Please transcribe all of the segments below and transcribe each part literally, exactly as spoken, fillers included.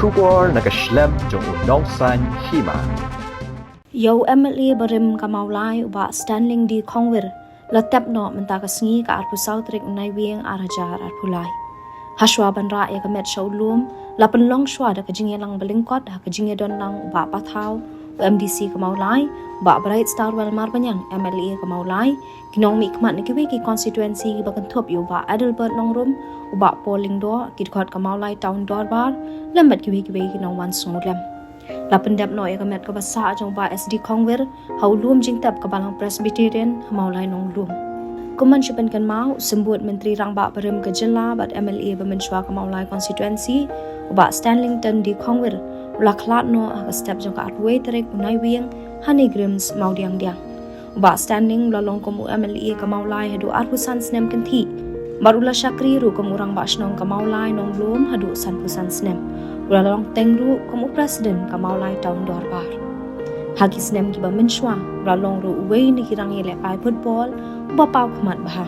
Khubor na ka shlem jong u nongsan hima. Ïa u M L A barim ka Mawlai u Bah Stanling D Khongwir la tep noh mynta ka sngi ka arphew saw tarik u Naiwieng ar hajar arphew lai. Hashwa ban rah ïa ka met sha u lum, la pynlong shwa da ka jingïalang ba lyngkot ha ka jingïadon lang u Bah Pathaw, u M D C ka Mawlai, u Bah Brightstarwell Marbaniang, M L A ka Mawlai, ki nongmihkhmat na kiwei ki constituency kiba kynthup ïa u Bah Adelbert Nongrum, u Bah Paul Lyngdoh, ki dkhot ka Mawlai Town Dorbar, lem bad kiwei kiwei ki nongwan sngewlem. La pyndep noh ïa ka met kaba sah jong u Bah S D Khongwir ha u lum jingtep ka Balang Presbyterian ha Mawlai Nonglum. Kum ban shu pynkynmaw, u Symbud Myntri Rangbah barim ka jylla bad M L A ba mynshuwa ka Mawlai constituency, u Bah Stanlington D Khongwir, u la khlad noh ha ka step jong ka arphew wei tarik u Naiwieng ha NEIGRIHMS Mawdiangdiang. U Bah Stanling u la long kum u M L A ka Mawlai haduh arphew san snem kynthih bad u la shakri ruh kum u Rangbah Shnong ka Mawlai Nonglum haduh sanphew san snem. U la long teng ruh kum u President ka Mawlai Town Dorbar. Ha ki snem kiba mynshuwa u la long ruh uwei na ki rangïalehkai football uba paw khmat bha.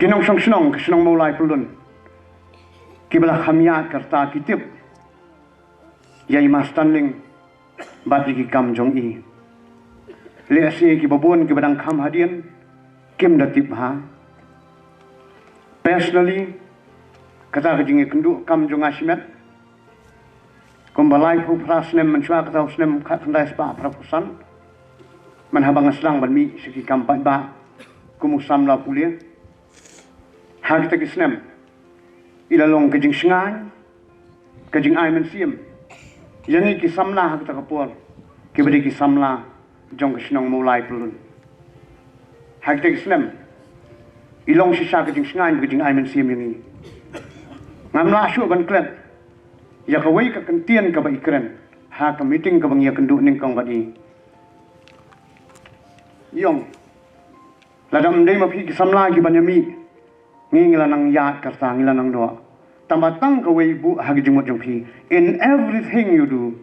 Ki nongshong shnong ka shnong Mawlai Pyllun kiba la kham ïaid ka rta ki tip ïa i Ma Stanling bad ïa ki kam jong i. Lehse kiba bun kiba dang kham hadien kim da tip bha. Personally, kata ka jingïakynduh kam jong nga shimet, kumba laiphew phra snem mynshuwa, kata u snem khatkhyndai spah phraphew san, man haba nga sdang ban mih sha ki kam paidbah kum u samla pule. Ha kita ki snem i la long ka jingshngaiñ, ka jingai mynsiem ïa ngi ki samla ha kata ka por, kiba dei ki samla jong ka shnong Mawlai Pyllun. Ha kita ki snem i long shisha ka jingshngaiñ, ka jingai mynsiem ïa ngi. Ngam lah shuh ban klet ïa kawei ka kyntien kaba i kren ha ka meeting kaba ngi ïakynduh nyngkong bad i. Ïong, lada ym dei ma phi ki samla kiban ïa mih, ngi ngi la nang ïaid ka rta, ngi la nang noh. Tangba tang kawei buh ha ka jingmut jong phi. In everything you do,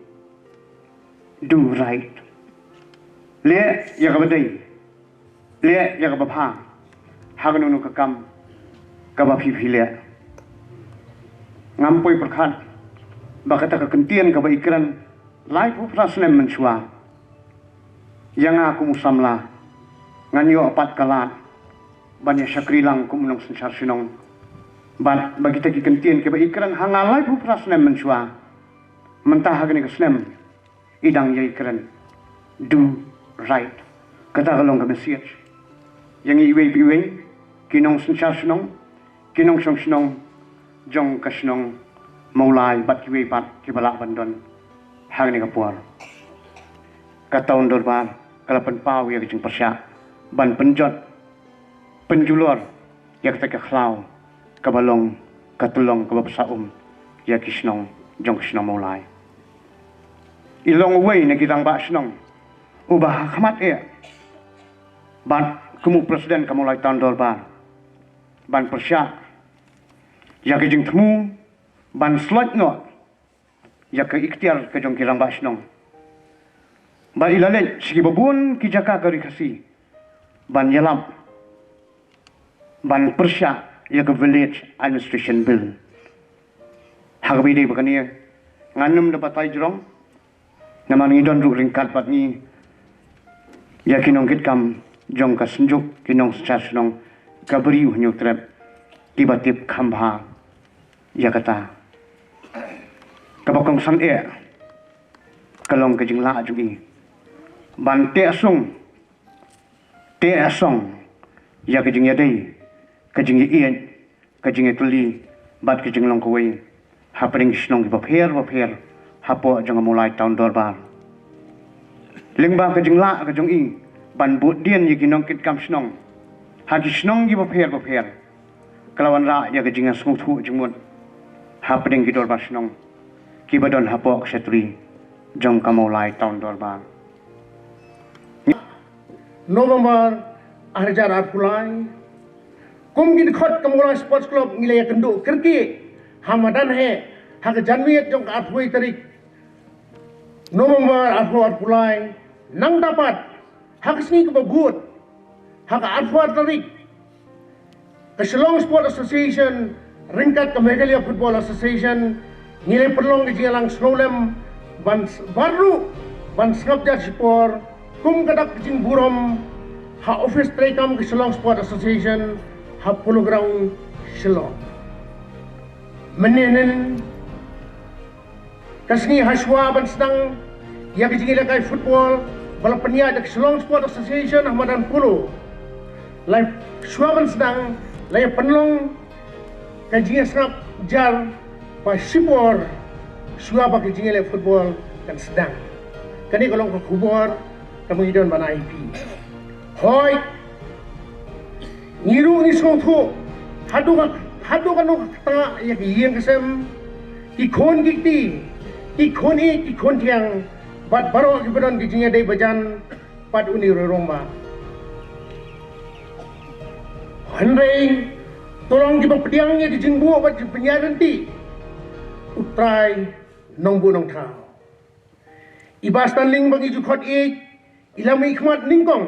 do right. Leh ïa kaba dei, leh ïa kaba bha ha kano kano ka kam kaba phi phi leh. Ngam poi pyrkhat ba kata ka kyntien kaba i kren laiphew phra snem mynshuwa ïa nga kum u samla, ngan ïoh pat ka lad ban ïa shakri lang kum u nongsynshar shnong. Bad ba kita ki kyntien kiba i kren ha nga laiphew phra snem mynshuwa, mynta ha kane ka snem i dang ïai kren, do right. Kata ka long ka message ïa ngi iwei pa iwei, ki nongsynshar shnong, ki nongshong shnong jong ka shnong Mawlai bad kiwei pat kiba lah ban don ha kane ka por. Ka Town Dorbar ka la pynpaw ïa ka jingpyrshah ban pynjot, pynjulor ïa kata ka khlaw kaba long ka tyllong kaba pynshah um ïa ki shnong jong ka shnong Mawlai. I long uwei na ki rangbah shnong uba ha khmat eh bad kum u President ka Mawlai Town Dorbar ban pyrshah ïa ka jingthmu ban sloit noh ïa ka iktiar ka jong ki rangbah shnong. Ba i la leit sha kiba bun ki jaka ka Ri Khasi ban ïalap, ban pyrshah ïa ka Village Administration Bill. Ha kaba ïadei bad kane, ngan nym da batai jrong, namar ngi don ruh ryngkat bad ngi ïa ki nongkitkam jong ka Synjuk, ki nongsynshar shnong, ka bri u Hynñiewtrep kiba tip kham bha ïa kata. Kaba kongsan eh ka long ka jinglah jong i ban teh song, teh song ïa ka jingïadei, ka jingïaieit, ka jingïatylli bad ka jinglong kawei hapdeng ki shnong kiba pher ba pher hapoh jong ka Mawlai Town Dorbar. Lyngba ka jinglah ka jong i ban bud dien ïa ki nongkitkam shnong ha ki shnong kiba pher ba pher, ka la wanrah ïa ka jingïasngewthuh jingmut hapdeng ki dorbar shnong kiba don hapoh ka shatri jong ka Mawlai Town Dorbar. November ar hajar arphew lai, kum ki dkhot ka Mawlai Sports Club ngi la ïakynduh kyrkieh ha madan heh ha ka janmiet jong ka arphew wei tarik November arphew arphew lai. Nangta pat ha ka sngi kaba bud, ha ka arphew ar tarik, ka Shillong Sport Association ryngkat ka Meghalaya Football Association ngi la pynlong ka jingïalang sngewlem ban s- ban ruh ban sngap jar shipor kum ka dak ka jingburom ha office treikam ka Shillong Sport Association ha Polo Ground, Shillong. Mynnin ka sngi, ha shuwa ban sdang ïa ka jingïalehkai football ba la pynïaid da ka Shillong Sport Association ha madan Polo, la shuwa ban sdang la ïa pynlong ka jingïasngap jar ba shipor shuwa ba ka jingïaleh football kan sdang. Kane ka long ka khubor kaba ngi don ban ai ïa phi. Hooid, ngi ruh ngi sngewthuh haduh ka haduh ka nongkta ïa ka ïing ka sem, ki khun ki kti, ki khun ïeit ki khun thiang bad baroh kiba don ki jingïadei bajan bad une u rangbah. Hynrei to long kiba pdiang ïa ki jingbuh bad jingpynïaid ryntih U Trai Nongbuh Nongthaw. I Bah Stanling ba ngi ju khot ïeit i la mihkhmat nyngkong.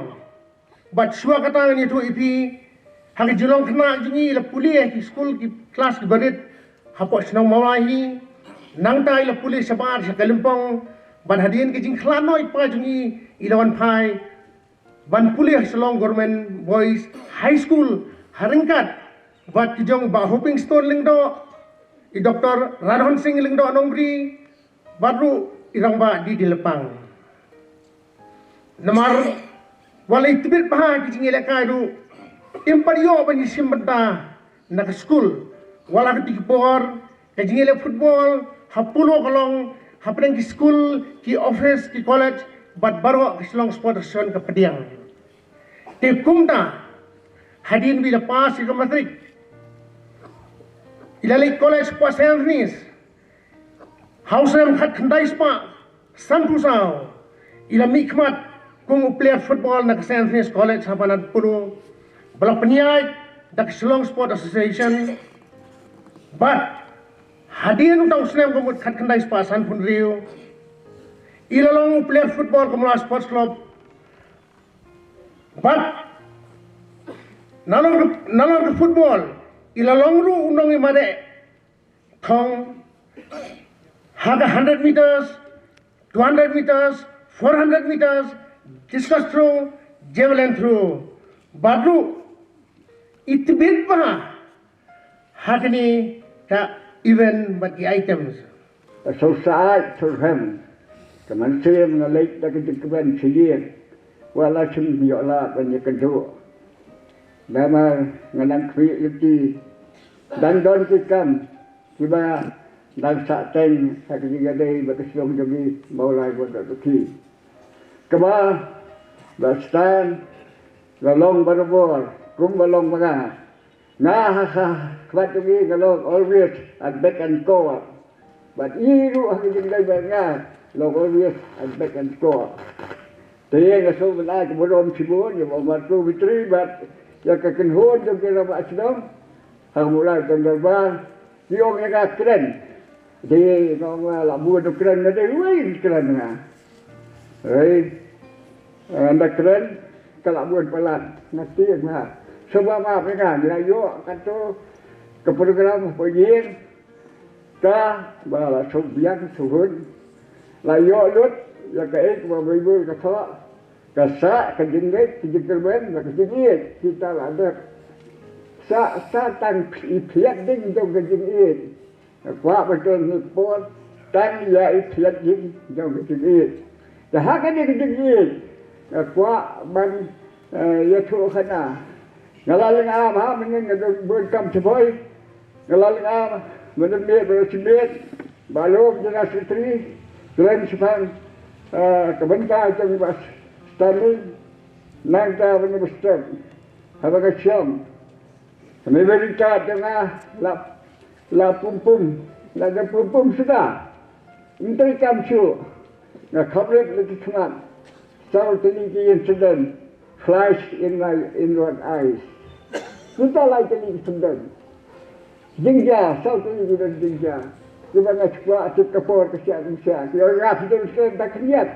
Bad shuwa kata ngan ïathuh ïa phi, ha ka jinglong khynnah jong i i la pule ha ki skul ki klas kiba rit hapoh shnong Mawlai hi. Nangta i la pule shabar sha Kalimpong. Bad hadien ka jingkhlad noh i pa jong i, i la wan phai ban pule ha Shillong Government Boys High School ha ryngkat bad ki jong Bah Hoping Stone Lyngdoh, i Doktor Radhon Singh Lyngdoh Nongbri, bad ruh i Rangbah D D Lypang. Namar wat la i tbit bha ki jingïalehkai ruh, im pat ïoh ban ïashim bynta na ka skul. Wat la kata ka por ka jingïaleh football ha Polo ka long hapdeng ki skul, ki office, ki college bad baroh ka Shillong Sports Association ka pdiang. Te kumta hadien ba i la pass ïa ka matric, i la leit college hapoh Saint Anthony's. Ha u snem khatkhyndai spah sanphew saw i la mihkhmat kum u player football na ka Saint Anthony's College ha madan Polo, ba la pynïaid da ka Shillong Sport Association. Bad hadien uta u snem ka mut khatkhyndai spah sanphew hynriew, i la long u player football ka Mawlai Sports Club. Bad nalor ka, nalor ka football i la long ruh u nongïamareh thong ha ka hundred meters, two hundred meters, four hundred meters, discus throw, javelin throw. Bad ruh i tbit bha ha kine ka event bad ki items. Ka sngewsih sngewsih, ka mynsiem nga leit da ka jingkmen shiliang, wat la shym ïoh lad ban ïakynduh. Namar nga nang khmih lynti, dang don ki kam kiba dang sah teng ha ka jingïadei bad ka shnong jong ngi Mawlai Wadok Dukhi. Kaba, Bah Stan, la long barabor kum ba long ma nga. Nga ha, ha khmat jong ngi nga long always at beck and call. Bad i ruh ha ka jingdei bad nga long always at beck and call. Te nga sngewbha ban ai ka burom shibun ïa u Bah Marco Vitri bad ïa ka kynhun jong ki rangbah shnong ha ka Mawlai Town Dorbar. Ki ong ïa nga kren. Te nga ong, la bun u kren, nga dei uwei u kren nga. Hei, ynda kren ka la bun palat, nga tieng nga. Sngewbha map ïa nga, ngi la ïoh kato ka program hapoh ïing, kaba la shu biang shu hun. La ïoh lut ïa kaei kaba Baibl ka thoh, ka sah, ka jingngeit, ka jingkyrmen bad ka jingïeit kita la dep. Sa, sa tang i phiat ding jong ka jingïeit. Nga kwah ba don hi por tang ïa i phiat ding jong ka jingïeit. Te ha kane ka jingïeit nga kwah ban, eh, ïathuh khana. Nga la lyngngoh ha mynnin nga don bun kam shibun. Nga la lyngngoh mynnin miet ba la shimet ba long General Secretary. Kren shaphang, eh, ka bynta jong i Bah Stanley. Nangta ban i Bah Stanley haba nga shong Amerika, te nga la, la pum pum, la da pum pum suda. Ym trei kam shuh. Nga khaprit la ki khmat. Saw tylli ki incident flash in my inward eyes. Kita lai tylli ki incident. Jingjia, saw tylli ki jingjia. Kiba nga kwah tip ka por ka shah ka shah. Ki ong nga phi don skhem ba khyndiat.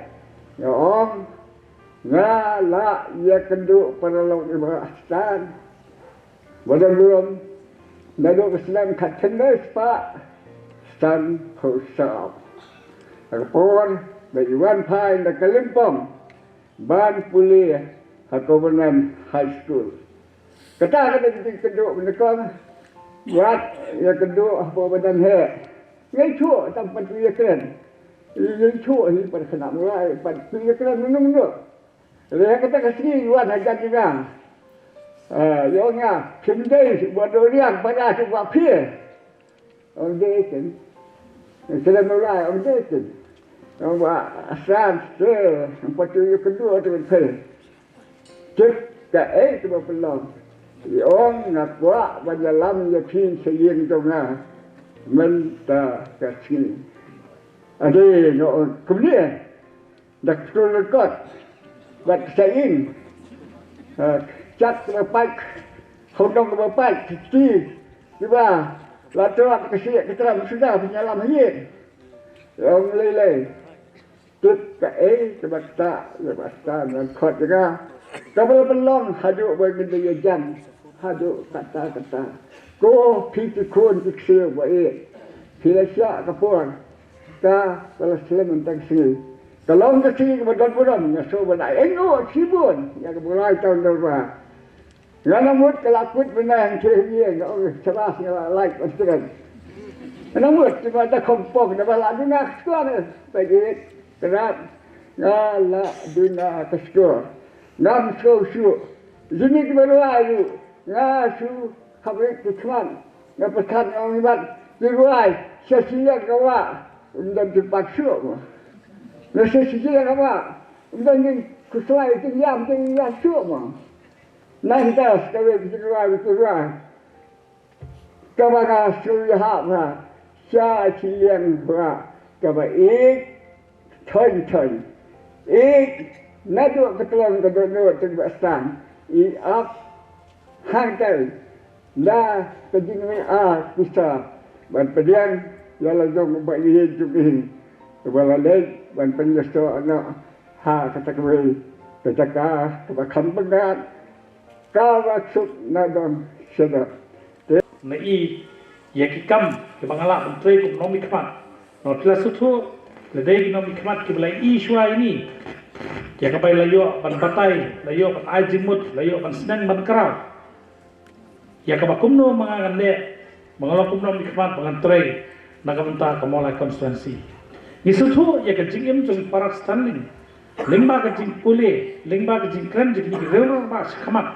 Nga ong nga la ïakynduh paralok i Bah Stan. Ba don burom naduh ka snem khatkhyndai spah sanphew saw. Ha ka por ba i wan phai na ka lympung ban pule ha Covenant High School. Kata ka dei ka jingkynduh ba nyngkong. Wat ïakynduh ha Covenant heh. Nga ïathuh tang pat ïakren. Nga ïathuh hi pat khynnah mawlai pat ïakren mynno mynno. Lei kata ka sngi wan hajan jong nga. Ah, ïa nga, phim dei ba duriang pada tu ba phi. Ong dei ken. Selen mula ong dei ken. Ong ba asal se, ong patu ïa kedua tu phi. Tip kaei kaba pynlong. Ïa ong nga kwah ban ïalam ïa phi sha ïing jong nga mynta ka sngi. Ade nga ong kumne. Da ka pynlong kot bad ka sha ïing. Ha, chat kaba pait, khunong kaba pait, kti kiba la trot ka sha ka tram suda pynïalam ha ïing. Ong lei lei. Tip kaei kaba ktah, kaba ktah ngan khot jaka. Kaba la pynlong haduh ba ngin da ïa jan. Haduh kata kata. Ko phi ki khun ki ksiew ba ïeit. Phi la shah ka por. Kaba la slem tang sngi. Ka long ka sngi kaba don burom, nga shu ba la ïoh shibun ïa ka Blai Town Dorbar. Nga nang mut ka la kut bnai hangtei hi, nga ong shabash, nga la like on Instagram. Nga nang mut kiba da khongpong da ba la duna ka skur ba ïeit. Kynrad nga la duna ka skur. Ngam sngewsuk. Jingmut kiba rwai ruh nga shu khaprit ki khmat. Nga pyrkhat nga ong ibat ki rwai sha shiliang ka wah. Ym don ki pat shuh mo. Nga sha shiliang ka wah ym don ki khuslai ki ïam ki ïam shuh mo. Nangta sa kawei ki rwai ki rwai. Kaba nga shu ïahap ha sha shiliang wah kaba ïeit. Thon thon. Ïeit naduh ka tlong ka dohnud tang ba sdang. I ap hangtai da ka jingleh ar pisa ban pdiang ïa la jong u Bah Ïeit jong ngi uba la leit ban pynïasoh noh ha kata kawei ka jaka kaba kham bynta kaba suk na dong sha dong. Na i ïa ki kam kiba nga lah ban trei kum u nongmihkhmat. Nongpyllait suthu, lada dei ki nongmihkhmat kiba la i shuwa ïa ngi ïa kaba la ïoh ban batai, la ïoh ban ai jingmut, la ïoh ban sneng ban kraw. Ïa kaba kumno ma nga ngan leh ba nga long kum u nongmihkhmat ba ngan trei na ka bynta ka Mawlai constituency. Ngi suthu ïa ka jingim jong Parad Stanley lyngba ka jingpule, lyngba ka jingkren jong ki rangbah shakhmat.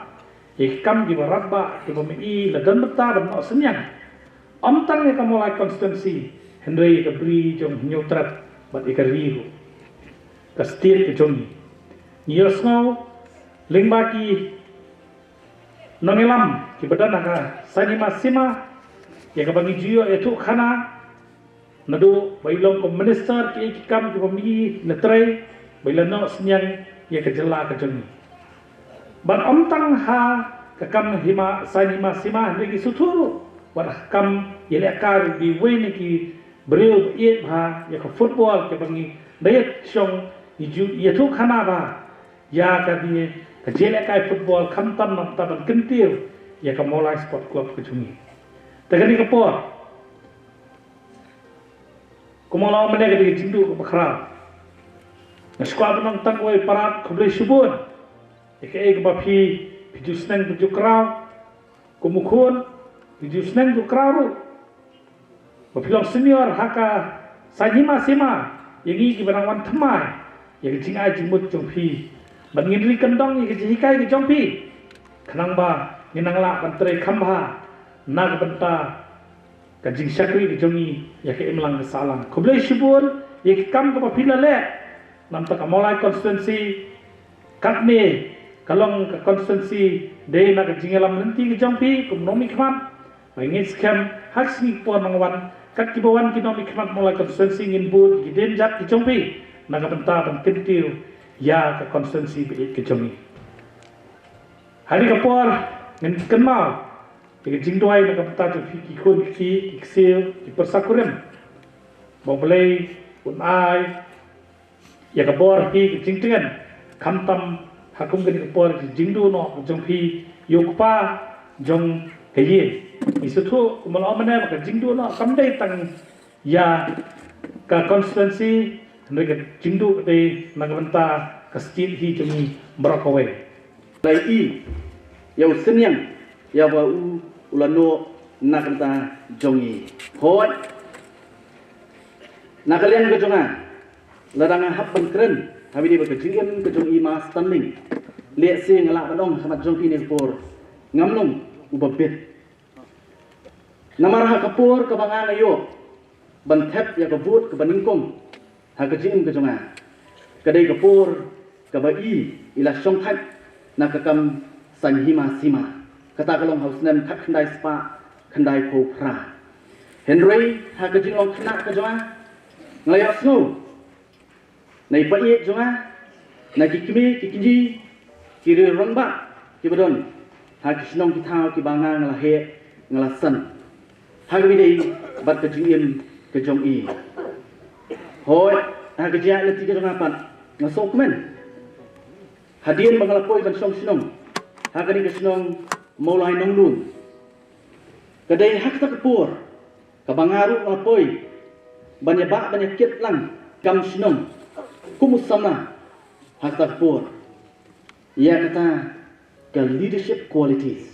Ïa ki kam kiba radbah kiba ma i la don bynta ban noh synñiang. Ym tang ïa ka Mawlai constituency hynrei ïa ka bri jong Hynñiewtrep bad ïa ka ri ruh, ka state ka jong ngi. Ngi ïohsngew lyngba ki nongïalam kiba don ha ka saiñ hima sima ïa kaba ngi ju ïoh ïathuhkhana naduh ba i long kum minister kiei ki kam kiba ma i la trei ba i la noh synñiang ïa ka jylla ka jong ngi. Bad ym tang ha ka kam hima, saiñ hima sima hynrei ngi suthu ruh wat ha ka kam ïalehkai ruh ba iwei na ki briew ba ïeit bha ïa ka football kaba ngi da ïa shong ngi ju ïathuhkhana bha ïa kane ka jingïalehkai football khamtam na ka bynta ban kyntiew ïa ka Mawlai Sport Club ka jong ngi. Te kane ka por kumba la ong mynne ka dei ka jingduh kaba khraw. Nga sngewbha ban ong tang uwei Parad khublei shibun ïa kaei kaba phi, phi ju sneng phi ju kraw. Mukhun, ki ju sneng ju kraw ruh. Ba phi long senior ha ka saiñ hima sima, ïa ngi kiba nang wan thymmai ïa ka jingai jingmut jong phi. Ban ngin ri kyndong ïa ka jinghikai ka jong phi. Khnang ba ngin nang lah ban trei kham bha na ka bynta ka jingshakri ka jong ngi ïa ka imlang ka sahlang. Khublei shibun ïa ki kam kaba phi la leh. Namar ka Mawlai constituency katne ka long ka constituency dei na ka jingïalam lynti ka jong phi kum nongmihkhmat. Ba ngin skhem ha ka sngi por nang wan kat kiba wan ki nongmihkhmat Mawlai constituency ngin bud ki dien jat ki jong phi na ka bynta ban kyntiew ïa ka constituency ba ïeit ka jong ngi. Ha kane ka por ngin kynmaw ïa ka jingduwai na ka bynta jong phi ki khun ki kti, ki ksiew, ki pyrsa kurim. Ba U Blei un ai ïa ka bor phi ka jingtngen, khamtam ha kum kane ka por ka jingduh noh jong phi ïa u kpa jong ka ïing. Ngi sngewthuh kumba la ong mynne ba ka jingduh noh kam dei tang ïa ka constituency, hynrei ka jingduh ka dei na ka bynta ka state hi jong ngi baroh kawei. Lai i ïa u synñiang ïa ba u u la noh na ka bynta jong ngi. Hooid, na ka liang ka jong nga, lada nga hap ban kren ha kaba ïadei bad ka jingim ka jong i Ma Stanling, lehse nga lah ban ong ha khmat jong phi ha kane ka por, ngam long uba bit. Namar ha ka por kaba nga nga ïoh ban thep ïa ka vote kaba nyngkong ha ka jingim ka jong nga, ka dei ka por kaba i i la shongthait na ka kam saiñ hima sima. Kata ka long ha u snem khatkhyndai spah khyndaiphew phra. Hynrei ha ka jinglong khynnah ka jong nga, nga la ïohsngew na i paieit jong nga, na ki kmie ki kñi, ki riew rangbah kiba don ha ki shnong ki thaw kiba nga nga la heh, nga la san ha kaba ïadei bad ka jingim ka jong i. Hooid, ha ka jingïaid lynti ka jong nga pat, nga sngewkmen hadien ba nga la poi ban shong shnong ha kane ka shnong Mawlai Nonglum. Ka dei ha kata ka por kaba nga ruh nga la poi ban ïabah ban ïakit lang kam shnong kum u samla ha kata ka por. Ïa kata ka leadership qualities,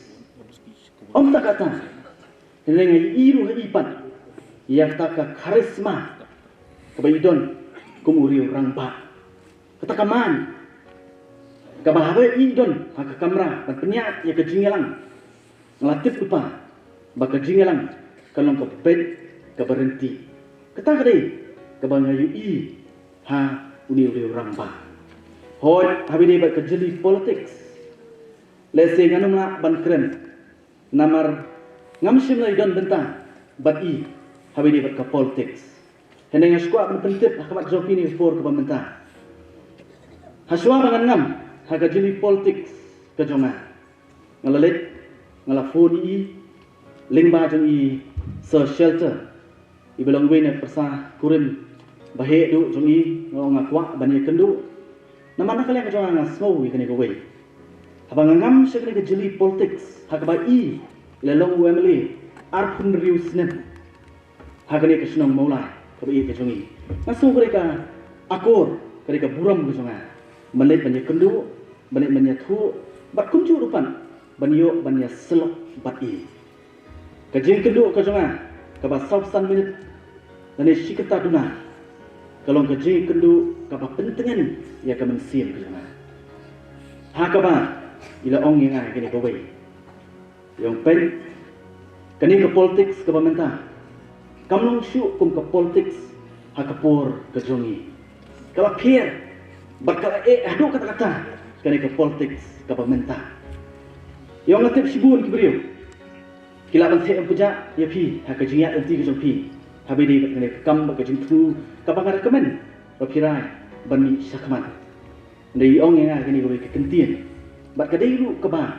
ym tang kata, hynrei nga ïohi ruh ha i pat ïa kata ka charisma kaba i don kum u riew rangbah. Kata ka man kaba haba i don ha ka kamra ban pynïaid ïa ka jingïalang, nga la tip lypa ba ka jingïalang ka long kaba beit, kaba ryntih. Kata ka dei kaba nga ïohi ha une u riew rangbah. Hooid, ha kaba ïadei bad ka jylli politics, lehse ngan ym lah ban kren, namar ngam shym la ïadon bynta bad i ha kaba ïadei bad ka politics. Hynrei nga sngewkwah ban pyntip ha khmat jong phi ha kane ka por kaba mynta, hashwa ba ngan ngam ha ka jylli politics ka jong nga, nga la leit, nga la phone ïa i lyngba jong i Sir Shelter, iba long iwei na ki pyrsa kurim ba heh duh jong i. Nga ong nga kwah ban ïakynduh, namar na ka liang ka jong nga nga sngew ïa kane kawei. Haba nga ngam sha kane ka jylli politics ha kaba i i la long u M L A arphew hynriew snem ha kane ka shnong Mawlai kaba ïeit ka jong i, nga sngew ka dei ka akor, ka dei ka burom ka jong nga ban leit ban ïakynduh, ban leit ban ïathuh, bad kumjuh ruh pat ban ïoh ban ïasyllok bad i. Ka jingkynduh ka jong nga kaba saw san minit lane shi kynta duna ka long ka jingkynduh kaba pyntngen ïa ka mynsiem ka jong nga, ha kaba i la ong ïa nga ïa kane kawei. Ïong peit, kane ka politics kaba mynta kam long shuh kum ka politics ha ka por ka jong ngi. Ka la pher bad ka la eh haduh katta katta kane ka politics kaba mynta. Ïong, nga tip shibun ki briew ki lah ban theh ban pynjah ïa phi ha ka jingïaid lynti ka jong phi ha kaba ïadei bad kane ka kam bad ka jingthmu kaba nga recommend ba phi rai ban mih shakhmat. Hynrei i ong ïa nga kane kawei ka kyntien, bad ka dei ruh kaba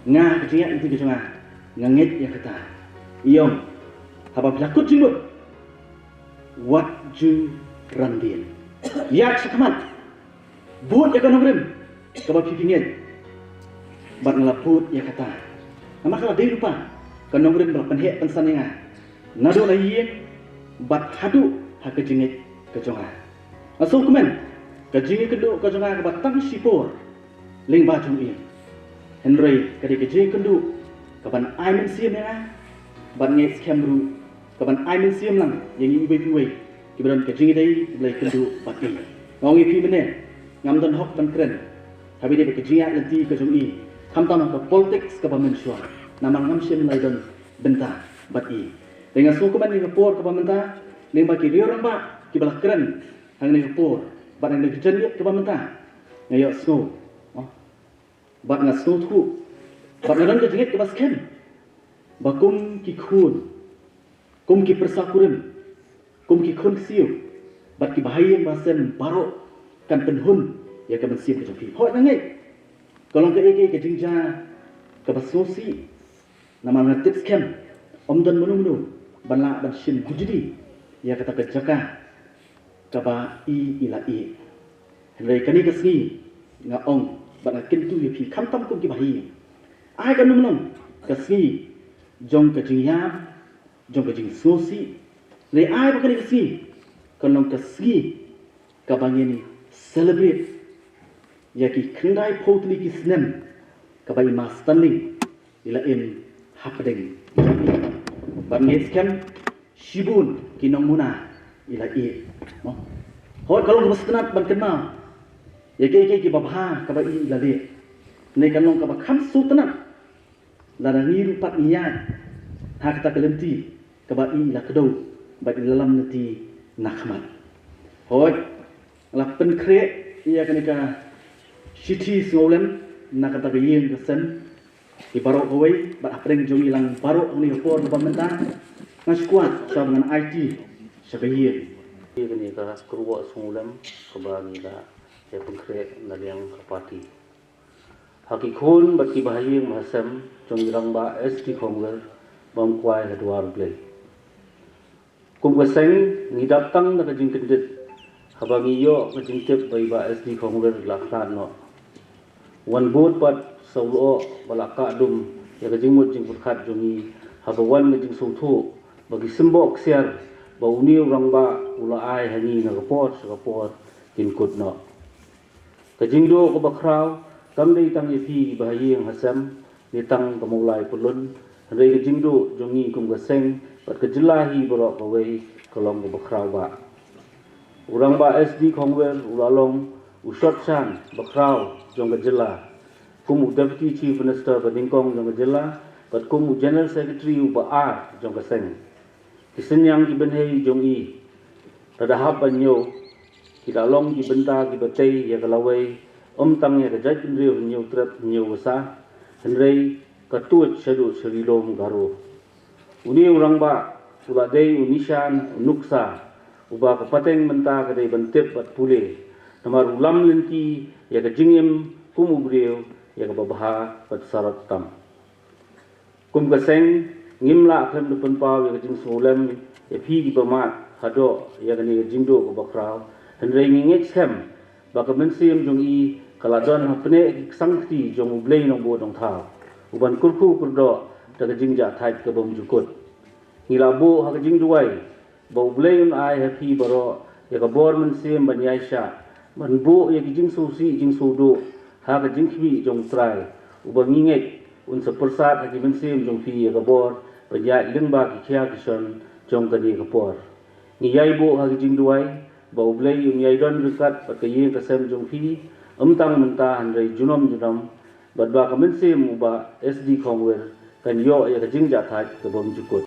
nga ha ka jingïaid lynti ka jong nga nga ngeit ïa kata. I ong, haba phi la kut jingmut, wat ju randien. Ïaid shakhmat, bud ïa ka nongrim kaba phi phi ngeit. Bad nga la bud ïa kata, namar ka la dei lypa ka nongrim ba la pynheh pynsan ïa nga naduh na ïing bad haduh ha ka jingngeit ka jong nga. Nga sngewkmen ka jingïakynduh ka jong nga kaba tang shipor lyngba jong i, hynrei ka dei ka jingïakynduh kaban ai mynsiem ïa nga, bad nga ngeit skhem ruh kaban ai mynsiem lang ïa ngi iwei pa iwei kiba don ka jingïadei kiba la ïakynduh bad ngi. Nga ong ïa phi mynne, ngam don hok ban kren ha kaba ïadei bad ka jingïaid lynti ka jong i, khamtam ha ka politics kaba mynshuwa, namar ngam shym la ïadon bynta bad i. Te nga sngewkmen ïa ka por kaba mynta, lyngba ki riew rangbah kiba la kren ha kane ka por bad ha kane ka janmiet kaba mynta, nga ïohsngew, oh, bad nga sngewthuh bad nga don ka jingngeit kaba skhem ba kum ki khun, kum ki pyrsa kurim, kum ki khun ksiew bad ki bahaïing bahasem baroh kan pynhun ïa ka mynsiem ka jong phi. Hooid, nga ngeit ka long kaei kaei ka jingjia kaba sngewsih, namar nga tip skhem ym don mano mano ban lah ban shim kujdi ïa kata ka jaka kaba i i la ïeh. Hynrei kane ka sngi nga ong bad nga kyntu ïa phi, khamtam kum ki bahaïing, ai ka nongmynlong ka sngi jong ka jingïam, jong ka jingsngewsih. Hynrei ai ba kane ka sngi kan long ka sngi kaba ngin celebrate ïa ki khyndaiphew tylli ki snem kaba i Ma Stunning i la im hapdeng jong ngi. Bad nga ngeit skhem shibun ki nongmuna i la ïeh, mo. Hooid, ka long kaba sngewtynnat ban kynmaw ïa kiei kiei kiba bha kaba i i la leh. Hynrei kan long kaba kham sngewtynnat lada ngi ruh pat ngi ïaid ha kata ka lynti kaba i i la kdew bad i la lam lynti na khmat. Hooid, la pynkhreh ïa kane ka shithi sngewlem na kata ka ïing ka sem, ki baroh kawei bad hapdeng jong ngi lang baroh ha kane ka por kaba mynta, nga sngewkwah sha ba ngan aiti sha ka ïing. Ïa kane ka kyrwoh sngewlem kaba ngi la ïa pynkhreh na liang ka party ha ki khun bad ki bahaïing bahasem jong i Rangbah S D Khongwir ba ym kwai ha dwar U Blei. Kum ka seng ngi dap tang da ka jingkyndit haba ngi ïoh ka jingtip ba i Bah S D Khongwir la khlad noh. Wan bud pat sa u lyoh ba la kah dum ïa ka jingmut jingpyrkhat jong ngi haba wan ka jingsngewthuh ba ki symboh ksiar ba une u rangbah u la ai ha ngi na ka por sha ka por kin kut noh. Ka jingduh kaba khraw kam dei tang ïa phi ki bahaïing hasem ne tang ka Mawlai Pyllun, hynrei ka jingduh jong ngi kum ka seng bad ka jylla hi baroh kawei ka long kaba khraw bah. U Rangbah S D Khongwir u la long u shyrkhei ba khraw jong ka jylla, kum u Deputy Chief Minister ba nyngkong jong ka jylla bad kum u General Secretary uba ar jong ka seng. Ki synñiang ki bynhei jong i, lada hap ban ñiew, ki la long ki bynta kiba tei ïa ka lawei, ym tang ïa ka jaitbynriew Hynñiewtrep Hynñiewbasa, hynrei ka tuid shaduh sha Ri Lum Garo. Une u rangbah u la dei u nishan, u nuksa uba ka pateng mynta ka dei ban tip bad pule, namar u lam lynti ïa ka jingim kum u briew ïa kaba bha bad sarok tam. Kum ka seng ngim lah khlem da pynpaw ïa ka jingsngewlem ïa phi kiba mad haduh ïa kane ka jingduh kaba khraw, hynrei ngi ngeit skhem ba ka mynsiem jong i ka la don hapdeng ki ksang kti jong U Blei Nongbuh Nongthaw, uban kyrkhu kyrdoh da ka jingjahthait ka bymjukut. Ngi la buh ha ka jingduwai ba U Blei un ai ha phi baroh ïa ka bor mynsiem ban ïaishah, ban buh ïa ki jingsngewsih jingsngewduh ha ka jingkhmih jong U Trai, uba ngi ngeit un sa pyrsad ha ki mynsiem jong phi ïa ka bor ban ïaid lyngba ki khia ki shon jong kane ka por. Ngi ïai buh ha ki jingduwai ba U Blei un ïai don ryngkat bad ka ïing ka sem jong phi, ym tang mynta hynrei junom junom, bad ba ka mynsiem u Bah S D Khongwir kan ïoh ïa ka jingjahthait ka bymjukut.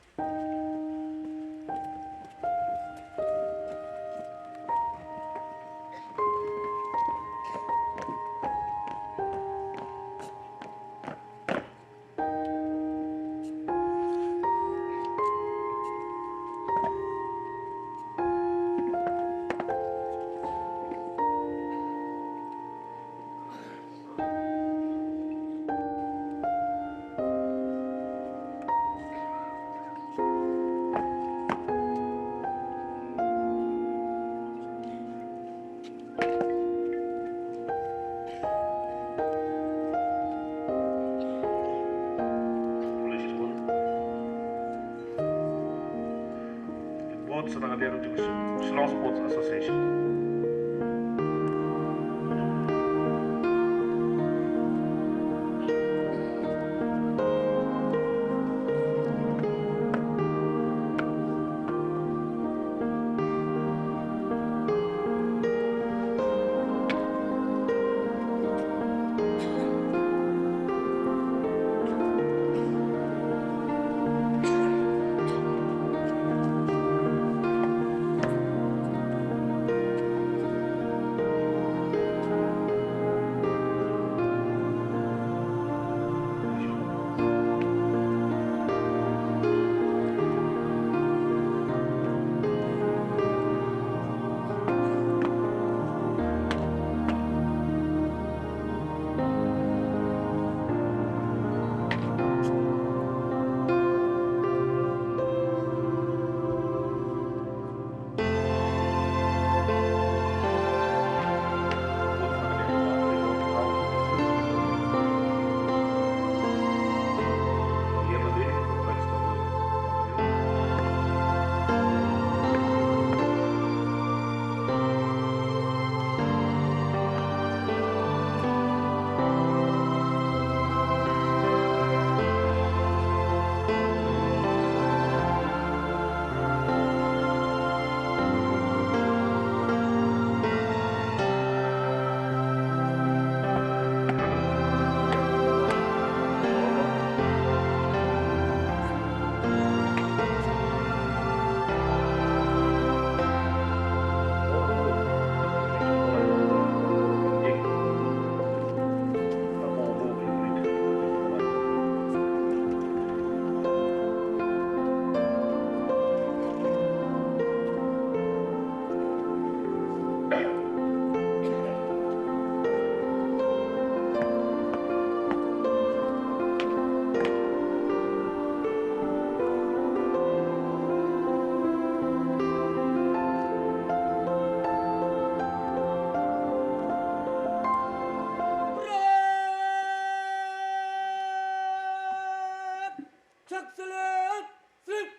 Board sa nang hadir jong Shillong Sports Association. Chak salet, slip.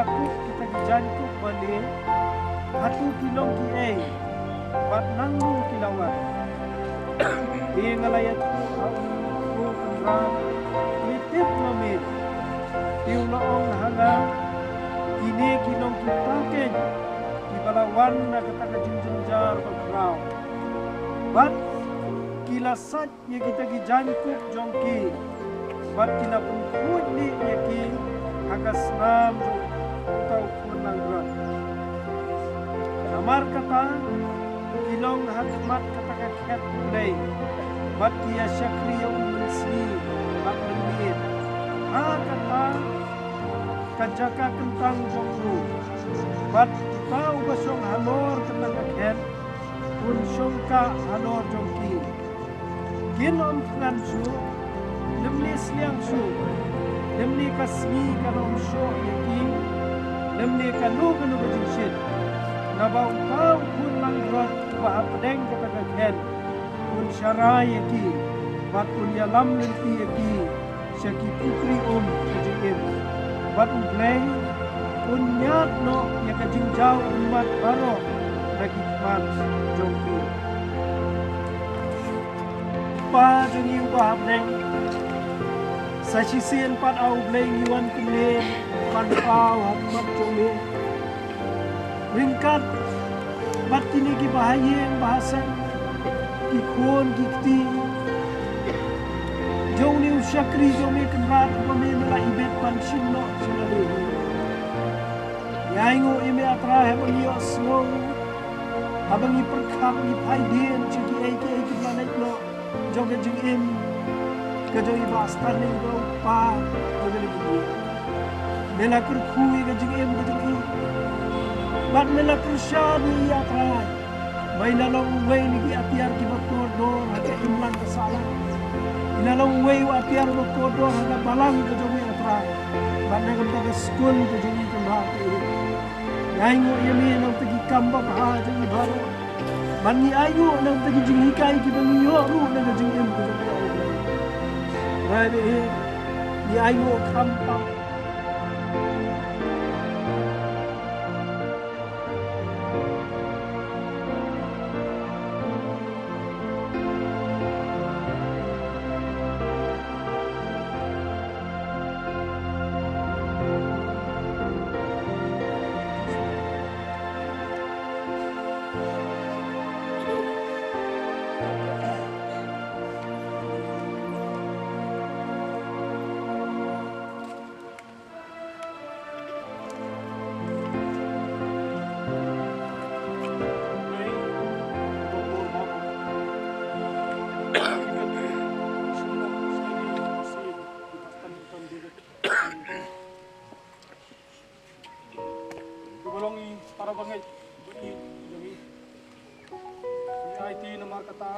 Kup kita ki jaiñkup ba ne, hato ki long kiei, bad nangno ki la wan. Te nga la ïathuh ha u, ko Kynrad, me tip ma me. Te u la ong ha nga, kine ki long ki pakeng kiba la wan na kata ka jingjynjar bakhraw. Bad ki la sait ïa kita ki jaiñkup jong ki, bad ki la pynkhuid lih ïa ki ha ka snam jong uta u khun langbrot. Namar kata, ki long ha khmat kata ka khet U Blei, bata ki ïa shakri ïa U Mynsngi bad U Mynsiem ha kata ka jaka kyntang jong u. Bad uta uba shong halor kata ka khet un shong kah halor jong ki. Kin ym thngan shuh, lymne sliang shuh, lymne ka sngi kan ym shoh ïa ki, lymne kano kano ka jingshit. Naba uta u khun langbrot uba hapdeng kata ka khet un sharai ïa ki, bad un ïalam lynti ïa ki sha ki pukri um ka jingim. Bad U Blei un ñiad noh ïa ka jingjaw ummat baroh na ki khmat jong ki. Pa jong ngi uba hapdeng, sa shisien pat, A U Blei, ngi wan kynmaw ban paw ha khmat jong me. Ryngkat bad kine ki bahaïing bahaseng, ki khun ki kti jong une u shakri jong me Kynrad uba me la ibit ban shim noh sha lade. Ngi ainguh ïa me, A Trai, haba ngi ïohsngew, haba ngi pyrkhat, ngi phai dien sha kiei kiei kiba la leit noh jong ka jingim ka jong i Bah Stanley, uba u kpa jong kane ka duniya. Me la kyrkhu ïa ka jingim ka jong i, bad me la kyrshan ïa i, A Trai, ba i la long uwei na ki atiar kiba kordor ha ka imlang ka sahlang. I la long uwei u atiar uba kordor ha ka balang ka jong i, A Trai, bad na ka bynta ka skul ka jong i, Kynrad. Ngi ainguh ïa me na ka bynta ki kam babha jong i baroh. Bad ngi ainguh na ka bynta ki jinghikai kiba ngi ïoh ruh na ka jingim ka jong i, A Blei. Trai, ngi ainguh khamtam. Uba long i para bangeit ba ïeit jong ngi. Ngi aiti namar kata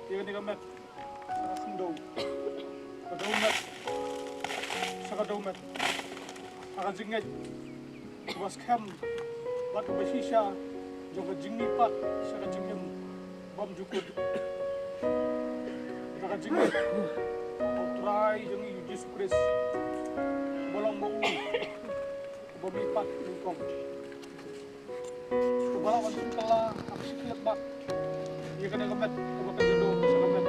ïa kane ka met sha ka khyndew, ka dewmet sha ka dewmet, ha ka jingngeit kaba skhem bad kaba shisha jong ka jingmihpat sha ka jingim bymjukut. Da ka jingngeit ha U Trai jong ngi U Jisu Khrist, uba long ba u uba mihpat nyngkong, uba lah ban pynkylla ha ka shakri bad ïa kane ka met kaba kynja duh sha ka met.